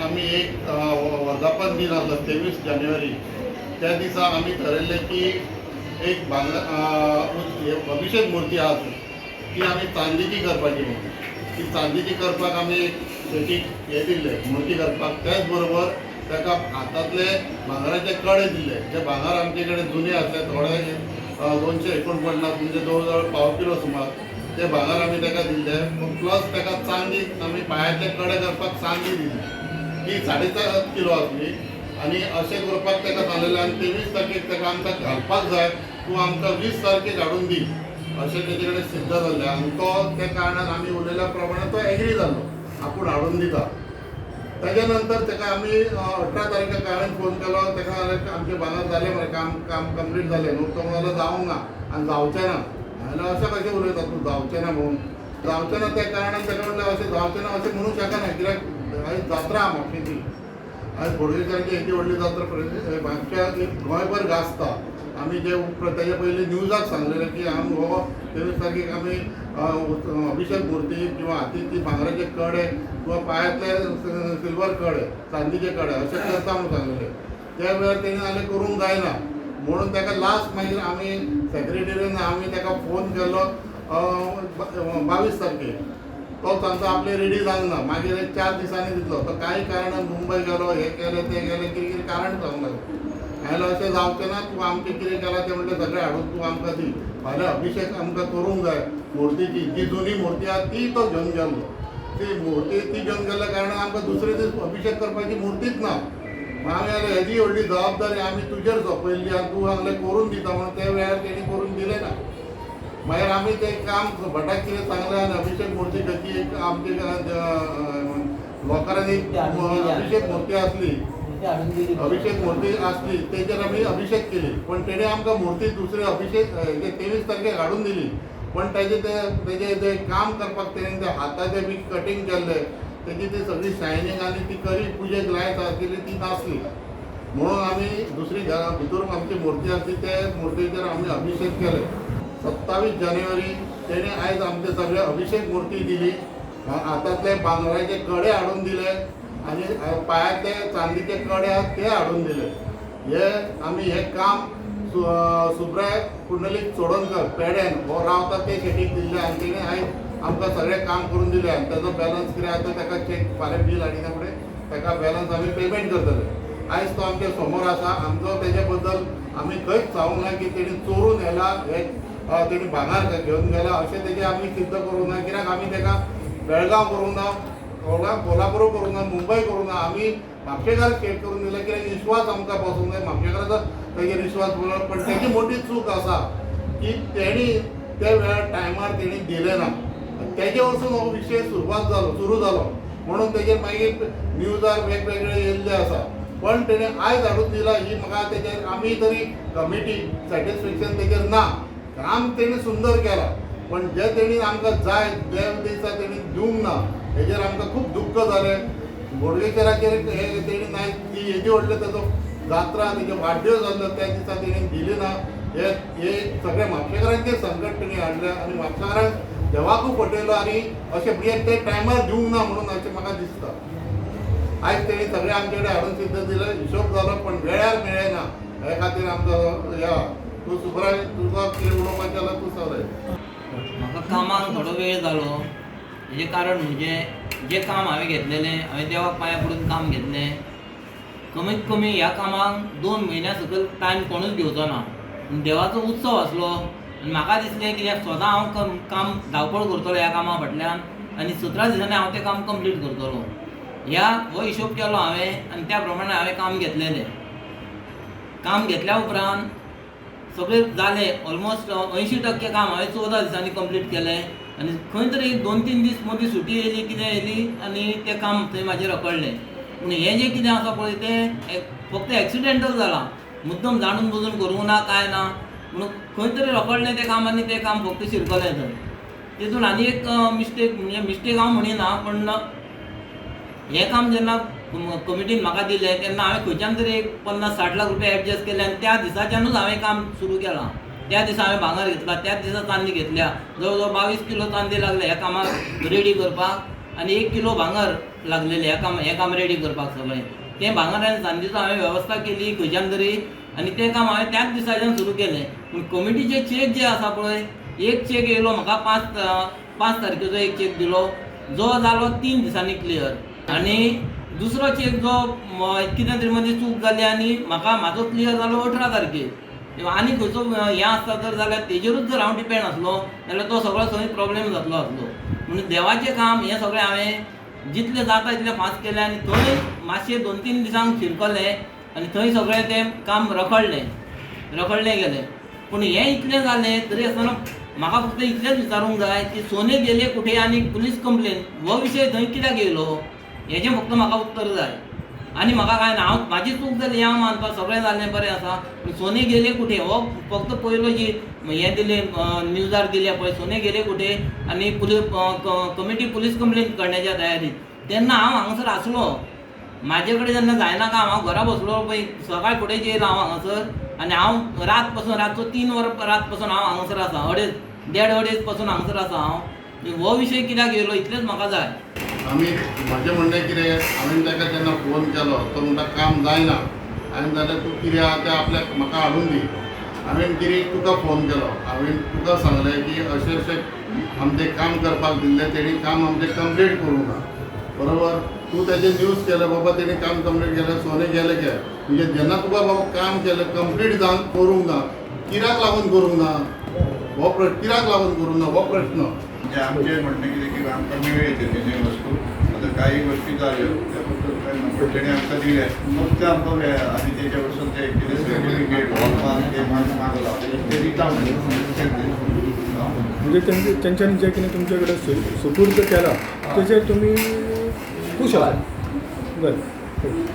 आमी एक वर्धापन दीन आसलो 23 जानेवारी. त्या दिसा आमी ठरयल्लें की एक अभिषेक मूर्ती आसा ती आमी चांदीची करपाची म्हणून. ती चांदीची करपाक आमी एक शेटीक हे दिल्ले मूर्ती करपाक. त्याच बरोबर ताका हातांतले भांगराचे कडे दिल्ले. जे भांगर आमचे कडेन जुने आसले थोडे, 249, म्हणजे जवळ जवळ पाव किलो सुमार ते भांगर आमी ताका दिल्ले. प्लस ताका चांदी, आमी पांयातले कडे करपाक चांदी दिली, ती 7.5 किलो आसली. आनी अशें करपाक ताका सांगलेलें आनी 23 तारखेक ताका आमकां घालपाक जाय, तूं आमकां 20 तारखेक हाडून दी अशें तेजे कडेन सिद्ध जाल्लें. आनी तो त्या कारणान आमी उलयल्या प्रमाणे तो एग्री जालो, आपूण हाडून दिता. ताज्या नंतर ताका आमी 18 तारखेक हांवें फोन केलो ताका. आमचें भांगर जालें मरे, काम काम कंप्लीट जालें न्हू? तो म्हणलो, जावंक ना आनी जावचें ना. हांवें, अशें कशें उलयता तूं, जावचें ना म्हणून? जावचें ना. त्या कारणान ताका म्हणलें, अशें जावचें ना अशें म्हणूंक शकना, कित्याक आयज जात्रा आहा म्हापशेंची. आयज बोडगेश्वराची येदी व्हडली जात्रा म्हापश्या एक गोंयभर गाजता. आमी जे तेजे पयलीं न्यूजाक सांगलेलें की आमी हो 23 तारखेक आमी अभिषेक मूर्ती किंवा हातीची भांगराचे कडे किंवा पांयांतले सिल्वर कडे, चांदीचे कडे अशें करता म्हणून सांगलेलें. त्या वेळार तेणी सांगलें, करूंक जायना म्हणून. ताका लास्ट मागीर आमी सेक्रेटरीन आमी ताका फोन केलो 22 तारखेक. तो सांगता, आपले रेडी जावंक ना, मागीर एक 4 दिसांनी दितलो. तो कांय कारणान मुंबय गेलो, हें केलें, तें केलें, कितें कितें कारण सांगूंक लागलो. हांवें अशें जावचें ना, तूं आमचें कितें केलां तें म्हणलें सगळें हाडून तूं आमकां दी. फाल्यां अभिषेक आमकां करूंक जाय मुर्तीची. जी जुनी मूर्ती आहा ती तो घेवन गेल्लो. ती मूर्ती ती घेवन गेल्ल्या कारणान आमकां दुसरे दीस अभिषेक करपाची मुर्तीच ना. मागीर आमी जाल्यार हेजी व्हडली जबाबदारी आमी तुजेर सोंपयल्ली आनी तूं सांगलें करून दिता म्हणून. त्या वेळार तेणी करून दिलें ना. मागीर आमी तें काम भटाक कितें सांगलें आनी अभिषेक मूर्ती खंयची एक आमची लोकांनी अभिषेक मूर्ती आसली. ती हाडून दिली. अभिषेक मूर्ती आसली, तेजेर आमी अभिषेक केली. पण तेणे आमकां मूर्ती दुसरे अभिषेक 23 तारखेक हाडून दिली, पण तेजे ते तेजे जे काम करपाक तेणे ते हाताचे बी कटींग केल्ले, तेजी ती सगळी शायनींग आनी ती करी पुजेक लायत आसली ती नासली. म्हणून आमी दुसरी घरा भितर आमची मूर्ती आसली, ते मुर्तीचेर आमी अभिषेक केले 27 जानेवारी. तेणे आयज आमचे सगळे अभिषेक मूर्ती दिली, हातांतले भांगराचे कडे हाडून दिले आनी पांयांतले चांदीचे कडे आहात ते हाडून दिले. हे आमी हे काम सुब्राय पुंडलीक चोडणकर, पेड्यान हो रावता, ते शेटीक दिल्ले आनी तेणे आयज आमकां सगळें काम करून दिलें. आनी ताजो बॅलन्स कितें आसा तो ताका चॅक फाल्यां बील हाडिना फुडें ताका बॅलन्स आमी पेमेंट करतले. आयज तो आमच्या समोर आसा. आमचो तेजे बद्दल आमी खंयच सांगूंक ना की तेणी चोरून व्हेला, हे तेणी भांगर घेवन गेला अशें तेजें आमी सिद्ध करूंक ना, कित्याक आमी ताका बेळगांव करूंक ना, कोल्हापूर करूंक ना, मुंबय करूंक ना. आमी म्हापशेकार स्टेट करून दिलें, कित्याक विश्वास आमकां बसूंक जाय म्हापशेकाराचो तेजेर विश्वास बरोबर. पण तेजी मोठी चूक आसा की तेणी त्या वेळार टायमार तेणी दिलें ना. तेजे वरसून हो विशय सुरवात जालो, सुरू जालो. म्हणून तेजेर मागीर न्यूजार वेगवेगळे येयल्ले आसा. पण तेणे आयज हाडून दिला ही म्हाका तेजेर आमी तरी कमिटी सॅटिस्फेक्शन तेजेर ना. काम तेणी सुंदर केलां, पण जे तेणी आमकां जाय त्या दिसा तेणी दिवंक ना, हेजेर आमकां खूब दुख्ख जालें. बोडगेश्वराचेर हे तेणी नाय ती येदी व्हडली तेजो जात्रा, तेजे वाडदिवस जाल्लो, त्या दिसा तेणी दिली ना. हे हे सगळे म्हापशेकारांचेर संकट तेणी हाडलें आनी म्हापशेकारांक देवाकूय फटयलो आनी अशें म्हणजे ते टायमार दिवंक ना म्हणून अशें म्हाका दिसता. आयज तेणी सगळें आमचे कडेन हाडून सिद्ध दिलें, हिशोब जालो, पण वेळार मेळ्ळें ना हे खातीर आमचो या. तूं सुब्राय, तुका कितें उलोवपाचें जाल्यार तूं सांग. म्हाका कामाक थोडो वेळ जालो. हेजें कारण म्हणजे जें काम हांवें घेतलेलें, हांवें देवाक पांयां पडून काम घेतलें. कमीत कमी ह्या कामाक 2 म्हयन्या सकयल टायम कोणूच घेवचो ना. पूण देवाचो उत्सव आसलो आनी म्हाका दिसलें कित्याक स्वता हांव काम धांवपळ करतलो ह्या कामा फाटल्यान आनी 17 दिसांनी हांव तें काम कंप्लीट करतलो, ह्या हो हिशोब केलो हांवें आनी त्या प्रमाणे हांवें काम घेतलेलें. काम घेतल्या उपरांत सगळें जालें. ऑलमोस्ट 80% काम हांवें 14 दिसांनी कंप्लीट केलें आनी खंय तरी एक 2-3 दीस मदीं सुटी येयली, कितें येयली आनी तें काम थंय म्हाजें रखडलें. पूण हें जें कितें आसा पळय, तें फक्त एक्सिडेंटल जालां. मुद्दम जाणून बुजून करूंक ना, कांय ना. म्हणून खंय तरी रखडलें तें काम आनी तें काम फक्त शिरकलें थंय. तितून आनी एक मिस्टेक, म्हणजे मिस्टेक हांव म्हणिना, पण हें काम जेन्ना कमिटीन म्हाका दिलें तेन्ना हांवें खंयच्यान तरी एक 50-60 लाख रुपया एडजस्ट केले आनी त्या दिसाच्यानूच हांवें काम सुरू केलां. त्या दिसा हांवें भांगर घेतला, त्याच दिसा चांदी घेतल्या. जवळ जवळ 22 किलो चांदी लागले ह्या कामाक रेडी करपाक. आनी 1 किलो भांगर लागलेलें ह्या काम, हें काम रेडी करपाक सगळें. तें भांगर आनी चांदीचो हांवें वेवस्था केली खंयच्यान तरी आनी तें काम हांवें त्याच दिसाच्यान सुरू केलें. पूण कमिटीचे चेक जे आसा पळय, एक चेक येयलो म्हाका 5 तारखेचो, एक चेक दिलो जो जालो 3 दिसांनी क्लियर आनी दुसरो चेक जो कितें तरी मदीं चूक जाली आनी म्हाका म्हाजो क्लियर जालो 18 तारखेर. आनी खंयचो हें आसता तर जाल्यार तेजेरूच जर हांव डिपेंड आसलो जाल्यार तो सगळो थंय प्रॉब्लेम जातलो आसलो. म्हणून देवाचें काम हें सगळें हांवें जितलें जाता तितलें फास्ट केलें आनी थंय मातशें 2-3 दिसांक शिरकलें आनी थंय सगळें तें काम रखडलें, रखडलें गेलें. पूण हें इतलें जालें तरी आसतना म्हाका फक्त इतलेंच विचारूंक जाय की सोने गेले कुठे आनी पुलीस कंप्लेन हो विशय थंय कित्याक येयलो, हेजें फक्त म्हाका उत्तर जाय. आनी म्हाका कांय ना. हांव म्हाजी चूक जाली हें हांव मानता, सगळें जालें बरें आसा, पूण सोने गेले कुठे हो फक्त पयलो जी हें दिलें, न्यूजार दिलें पळय, सोने गेले कुठे आनी पुलीस कमिटी पुलीस कंप्लेन करण्याच्या तयारीत, तेन्ना हांव हांगासर आसलो. म्हाजे कडेन जेन्ना जायना काम, हांव घरा बसलो पळय. सकाळ फुडें येयलो हांव हांगासर आनी हांव रात पासून, रातचो 3 वरां रात पासून हांव हांगासर आसा, अडेज, देड अडेज पासून हांगासर आसा हांव. हो विशय कित्याक येयलो इतलेंच म्हाका जाय. आमी म्हजें म्हणणें कितें, हांवें ताका जेन्ना फोन केलो तो म्हणटा काम जायना. हांवें जाल्यार तूं कितें आहा तें आपल्याक म्हाका हाडून दी. हांवें गिरीश तुका फोन केलो, हांवें तुका सांगलें की अशें अशें आमचें काम करपाक दिल्लें, तेणी काम आमचें कंप्लीट करूंक ना. बरोबर, तूं तेजें न्यूज केलें, बाबा तेणी काम कंप्लीट केलें, सोने गेलें के. म्हणजे जेन्ना तुका बाबा काम केलें कंप्लीट जावन करूंक ना, कित्याक लागून करूंक ना हो प्रश्न, कित्याक लागून करूंक ना हो प्रश्न. म्हणजे आमचें म्हणणें कितें की आमकां मेळ्ळी तेणी वस्तू. आतां काही गोष्टी जाल्यो त्या फक्त काय ना, पण तेणी आमकां दिले फक्त आमकां आनी तेच्या कडसून ते कितें सर्टिफिकेट, हॉलमार्क ते मागला ते दिता म्हणजे. म्हणजे तेंच्यांनी जें कितें तुमचे कडेन सुपूर्द केलां तेचेर तुमी खूश आहात, बरें.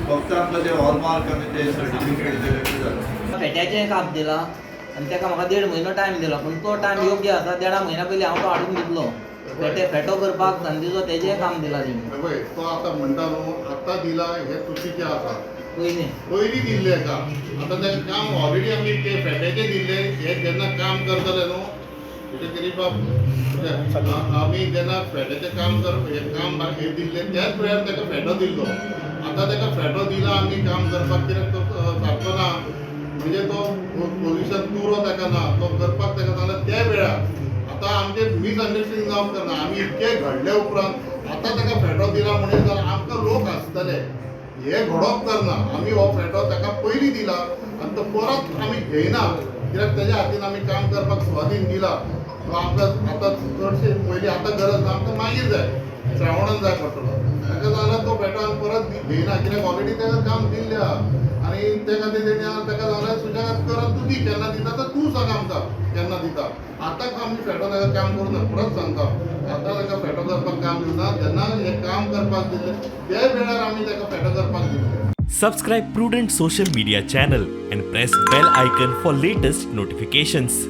फक्त आमकां ते हॉलमार्क आनी ते सर्टिफिकेट दिले की जालें. फेट्याचें काम दिलां आनी ताका म्हाका देड म्हयनो टायम दिला, पूण तो टायम योग्य आसा. देडा म्हयन्या पयलीं हांव तो हाडून दितलो. फेटे फेटो करपाक चांदीचो तेजें काम दिलां तेणी. पळय, तो आतां म्हणटा न्हू आतां दिला, हें चुकीचें आसा. पयलीं. पयलीं दिल्लें का आतां तें काम ऑलरेडी आमी ते फेट्याचें दिल्लें. हें जेन्ना काम करतले न्हू म्हणजे गिरीश बाब, आमी जेन्ना फेट्याचें काम कर हें काम हें दिल्लें त्याच वेळार ताका फेटो दिल्लो. आतां ताका फेटो दिला आमी काम करपाक, कित्याक तो सारको ना, म्हणजे तो पोझिशन पुरो ताका ना, तो करपाक ताका जाल्यार त्या वेळार आतां आमचें मिसअंडरस्टँडींग जावंक करना. आमी इतकें घडले उपरांत आतां ताका फेटो दिला म्हणून जाल्यार आमकां लोक आसतले. हे घडोवप करना. आमी हो फेटो ताका पयलीं दिला आनी तो परत आमी घेयना, कित्याक तेज्या हातीन आमी काम करपाक सुवादीन दिला. तो आमकां आतां चडशे पयलीं आतां गरज ना, आमकां मागीर जाय, श्रावणान जाय पडटलो ताका. जाल्यार तो फेटो आमी परत घेयना, कित्याक ऑलरेडी ताका काम दिल्लें आहा आनी ते खातीर तेणी ताका जाल्यार सुशेगाद करत तूं दी, केन्ना दिता तर तूं सांग आमकां केन्ना दिता. आतां आमी फेटो ताका काम करूं ना. परत सांगता, आतां ताका फेटो करपाक काम दिवना. जेन्ना हें काम करपाक दिल्लें त्या वेळार आमी ताका फेटो करपाक दिल्लें. Subscribe Prudent Social Media channel and press bell icon for latest notifications.